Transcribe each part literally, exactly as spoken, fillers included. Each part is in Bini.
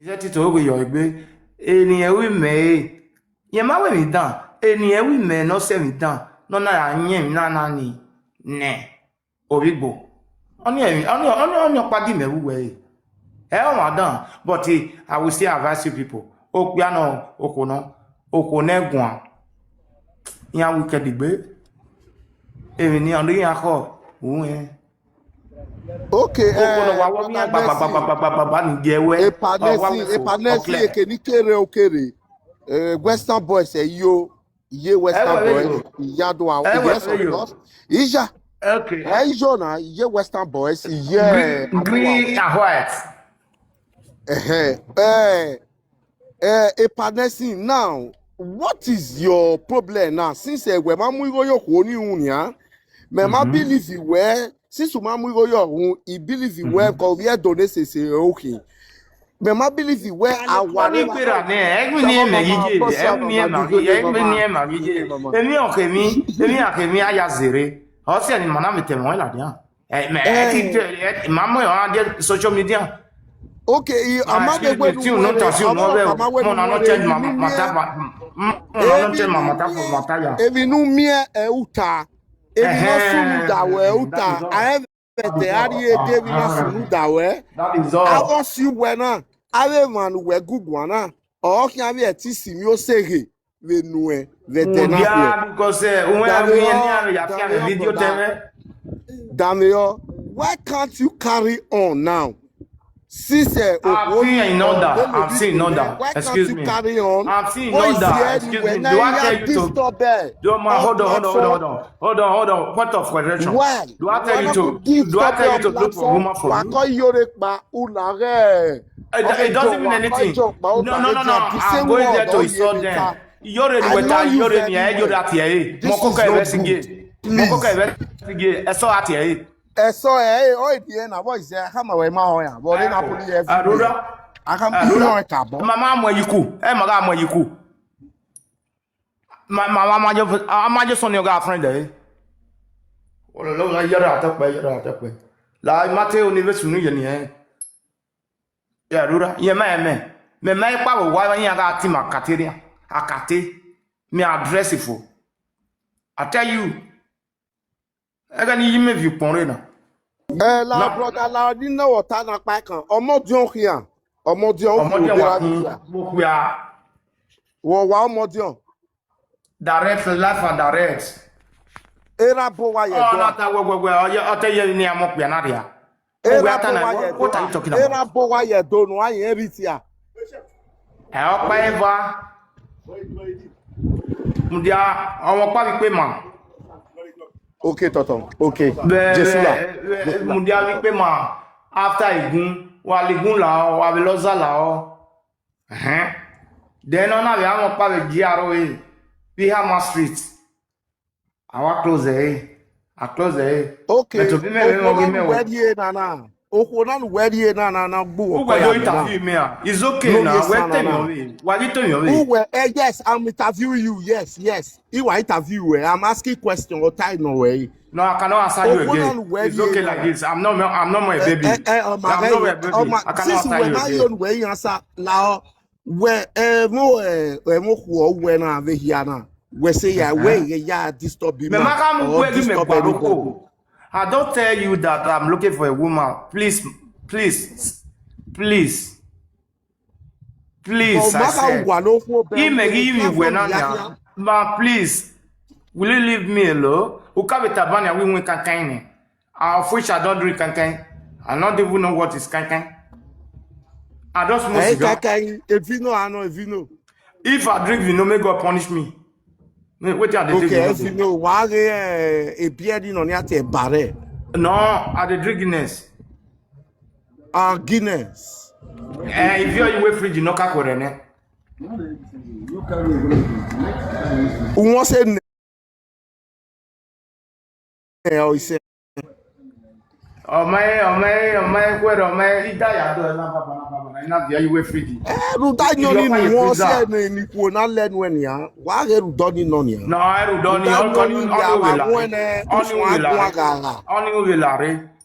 Iye Tito ghi yọ egbe, eni ẹvbo imẹ ẹre, rẹn ma wẹ emwi dan, eni ẹvbo imẹ ne ọ sẹ emwi dan, ne ọ na ya yẹn emwi na na ni nẹ ovbi Igbo. Ọnii, ọnii, ọnii, ọnii ọkpa gi mẹ vbe uwẹ ẹre. Ẹ i ọmwa dan, but I will still advise you people. Okpia nọ, okhuo nọ, okhuo ne guan, iran wicked egbe. Emwi ne iran, ne iran khọ, u rẹn. Okay, okhuo ne ọ wa wọ miẹn gbagbagbagbagbagbagba ni gie wẹ, Epanesi, Epanesi, eke ni kere okere. Eh, Western Boys, ẹ yo, iye Western Boys, iya do a, yes, of course. Ija, okay, ẹ yo na, iye Western Boys, iye green, green and white. Eh, eh, Epanesi, now, what is your problem now? Since, eh, wẹ ma mu igho ye okhuo ni ru nian, mẹ ma believe wẹ, since u ma mu igho ye ọhun, I believe wẹ, cause ovbi Ẹdo ne sese okhin. Mẹ ma believe wẹ, a wa ni kpera nẹ, ẹgbẹn ni mẹ ghi ye, ẹgbẹn ni ma ghi ye, ẹgbẹn ni ma ghi ye. Emwi ọ khẹ emwi, emwi a khẹ emwi a ya zere. Ọ sẹ ni ma na mẹ tẹ mwẹ ladian. Eh, mẹ, eh, eh, ma mu ọnrẹn dia social media. Okay, I, a ma de wẹ ti unu ta si unu ọvẹ o. Mo na no change my matter, mo na no change my matter for matter ya. Emwi ne u miẹn ẹ uta. Emwi ne ọ sunu da wẹ uta. A vbe ẹdẹ a rhie de emwi na sunu da wẹ. That is all. Avbe ọ si wẹ na, avbe emwa ne uwẹ gu guan na, ọ khian vbe ẹtin si emwi oseghe vbe nuẹn vbe ẹdẹ na khuẹ. Mudia, because, eh, uwẹ a vbe ya fian vbe video tẹ mwẹ. Damiọ, why can't you carry on now? Since, eh, I'm seeing in order. I'm seeing in order. Excuse me. I'm seeing in order. Excuse me. Do I tell you to? Do I, hold on, hold on, hold on, hold on, hold on, hold on. Point of correction. Do I tell you to? Do I tell you to look for woman for you? It, it doesn't mean anything. No, no, no, no. I'm going there to insult them. Iyore ni wẹ ta, Iyore ni ẹ, Iyore a tie ẹre. Mọ koko ẹvẹ si gie. Mọ koko ẹvẹ si gie. Ẹsọ a tie ẹre. Ẹsọ ẹ, ọ edi ẹ na, vbọ izẹ, a khama wẹ ma họn ya, vbọ re na poli ẹ. Arura. A khama họn ka bọ. Ma ma mu ẹyiku, ẹ ma gha mu ẹyiku. Ma ma ma ma je, a ma je sọnni ọgha friend ẹ. Ololo na yẹrẹ atẹkpẹ, yẹrẹ atẹkpẹ. La ma te oni vbe sunu yẹ ni ẹ. Arura, yẹ ma ẹ mẹ. Mẹ ma ikpa vbe owa iran gha ti ma kate rian. Akate. Mi address fo. I tell you. Ẹghẹ ne I yi mẹ viọ ukpọn rre na. Eh, la brother, la ni nọ wẹ ọta na kpa ẹkan. Ọmọdiọn khian. Ọmọdiọn, ọmọdiọn wa kun, wo kpia. Wọ wa ọmọdiọn. Direct, live and direct. Erha bo wa ye do. Ọ na ta wẹ, wẹ, wẹ, ọ ye, ọ te ye ni a mọ kpia na ria. Erha bo wa ye do. What are you talking about? Erha bo wa ye do nu a yẹn rri tia. Ẹ ọkpa eva. Mudia, ọmọ ọkpa vbe ikpe ma. Okay, Tọtọ. Okay. Jesu la. Mudia vbe ikpe ma. After igun, wa la igun la ọ, wa vbe lọza la ọ. Ẹhẹn. Then ọ na vbe a mwẹ ọkpa vbe G R A, vbe Hama Street. A wa close ẹre. A close ẹre. Okay. But obi mẹ vbe mwẹ, okhuo na ne uwẹ rhie na na. Okhuo na ne uwẹ rhie na na na gbu uwẹ do interview me a. It's okay na. Wẹ tell me ọvbe. Wa ghi tell me ọvbe. Uwẹ, eh, yes, I'm interviewing you. Yes, yes. I wa interview wẹ. I'm asking question or time no wẹ. No, I cannot answer you again. It's okay like this. I'm not, I'm not more a baby. I'm not more a baby. I cannot answer you again. Wẹ, ẹmwẹ, ẹmwẹ okhuo wẹ na vbe hia na. Wẹ sẹ ya, wẹ ya disturb me. Mẹ ma ka mu wẹ ghi mẹ gba roko. I don't tell you that I'm looking for a woman. Please, please, please, please, I said. Imẹ ghi yi wẹ na nia. Ma, please, will you leave me alone? U ka vbe tama nia wẹ I winna kankan nẹ. Of which I don't drink kankan. I don't even know what is kankan. I don't smoke cigar. Kankan, evino, I know evino. If I drink vino, may God punish me. Wetin I dey drink? Okay, evino, wa ghe, eh, a beer ni nọ ni a te bare. No, I dey drink Guinness. Ah, Guinness. Eh, if you, you wear fridge, no ka kore ne. U wan sẹ nẹ. Ẹ, ọ i sẹ. Ọ ma ẹ, ọ ma ẹ, ọ ma ẹ, khuẹrhẹ, ọ ma ẹ, I da ya dọ ẹ na baba, na baba, na, I na viọ iwe free. Ẹ, rhunmwuda yọn ni ne uwẹ ọsẹ ne, ne ikhuo na lẹ nuẹ nian, wa ghe rhunmwuda ọnii nọ nian. No, ẹ rhunmwuda ọnii, rhunmwuda ọnii, ọnii ovela. Ọnii ovela rre.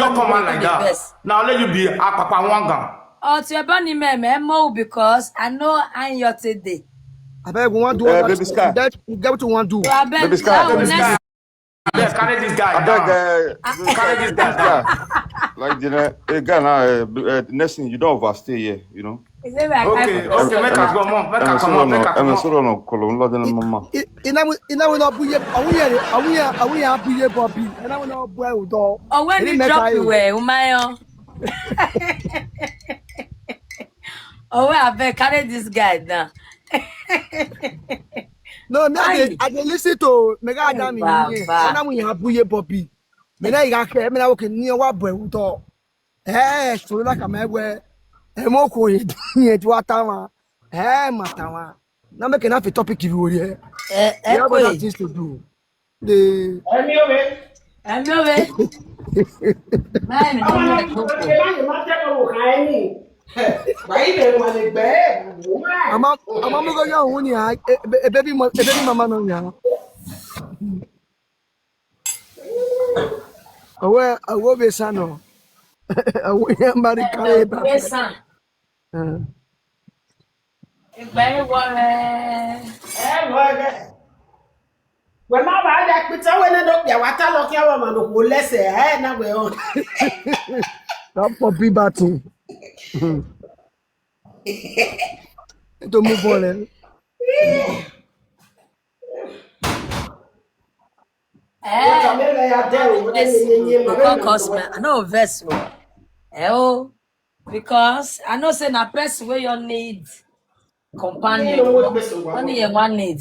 just come out like that. Now let you be a papa one gun. Ọtẹ ẹbọ ni mẹ mẹ mo because I know I your today. Abeg, we want do uh, baby Sky. Get, get what you want do. Abeg, baby Sky. Baby Sky. Abeg, carry this guy. Abeg, uh, carry this guy down. Like the uh, guy now, uh, uh, next thing you don't overstay here, you know. Okay, okay, make us go more, make us come on, make us come on. Sọ̀rọ̀ náà kọlọ ńlá dẹnu mama. Ina we ina we no buye, awiye awiye awiye buye Bobby. Ina we no buye udo. Owe ni drop we, umayo. Owe, abeg, carry this guy down. No, me I dey I dey listen to Mega Adam in here. Ina we abuye Bobby. Me na iga khe, me na wo ke ni wa buye udo. Eh, so la ka me we. E mo ko ye ye tu atawa. Eh, ma tawa. Na make enough topic you here. Eh, eh, we have other things to do. The Emi ove. Ẹmẹ ọvbe. Mẹ ẹmẹ ne ọ ma ẹkpo. Ama, ama mo go yo wu ni a, e, e, e baby mo, e baby mama nọ ya. Owe, owe be sa nọ. Owe ya mari kare ba. Be sa. Eh. Egbe wọ rẹ. Ẹ wọ rẹ. Wẹ ma wa ya kpita wẹ ne do kpia wa ta lọ khian wa ma no khuo lẹsẹ, ẹ na wẹ ọ. That puppy batting. It don't move on, eh? Eh, because, cause me, I no vex o. Eh, oh, because I know say na person wey you need companion. Only you wan need.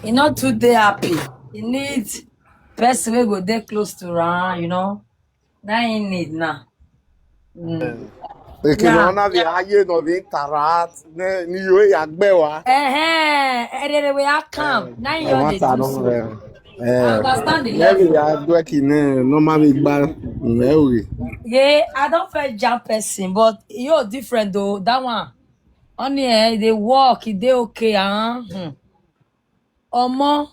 He not too dey happy. He need person wey go dey close to am, you know. Na he need now. Mm. Eke na na vbe a ye nọ vbe interact, ne, ni yo ya gbe wa. Ẹhẹn, ẹrẹrẹ we a come. Na he your dey do so. Eh, I understand the level. Level ya do ki ne, no ma vbe gba, mm, eh, okay. Yeah, I don't feel jam person, but you different though. That one, only eh, they work, they okay, ah. Hmm. Omo,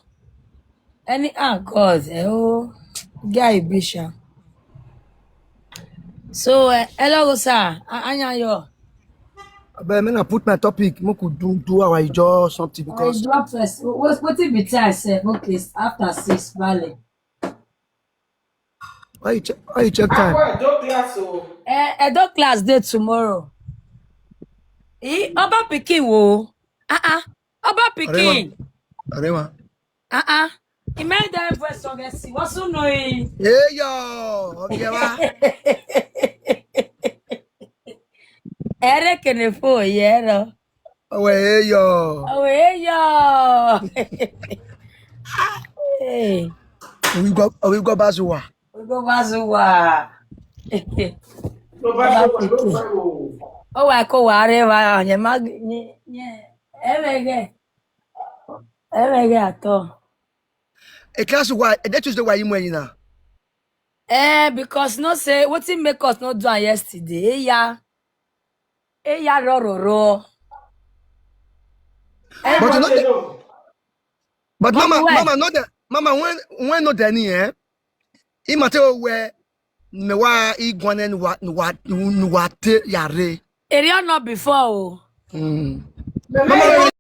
any, ah, God, eh, oh, guy, Bishop. So, eh, hello, sir. A-, anya yo. Abeg, me na put my topic. Mo could do, do our Ijaw something because I drop first. What, what if we try sef? Okay, after six, vale. Why you check, why you check time? Akwa Edo class o. Eh, Edo class dey tomorrow. Eh, Oba pikin wo? Ah, ah. Oba pikin. Arema. Ah, ah. He made that voice of S C. What's so annoying? Hey, yo. Okay, wa. Ere kene fo ye ro. Owe eyo. Owe eyo. Hey. Owi go, owi go bazuwa. Owi go bazuwa. Go bazuwa, go bazuwa. O wa ko wa re wa, ye ma, ye, ye. Emeghe. Emeghe at all. E class wa, e dey Tuesday wa yi mu ẹyin na. Eh, because no say wetin make us no do am yesterday. Eya, eya rọrọrọ. Eh, but no, but mama, mama no dey, mama when, when no dey ni, eh? I ma te wẹ mẹ wa i guan nẹ ne wa, ne wa, ne wa te ya rre. Eri ọ nọ before o. Mm. Mama,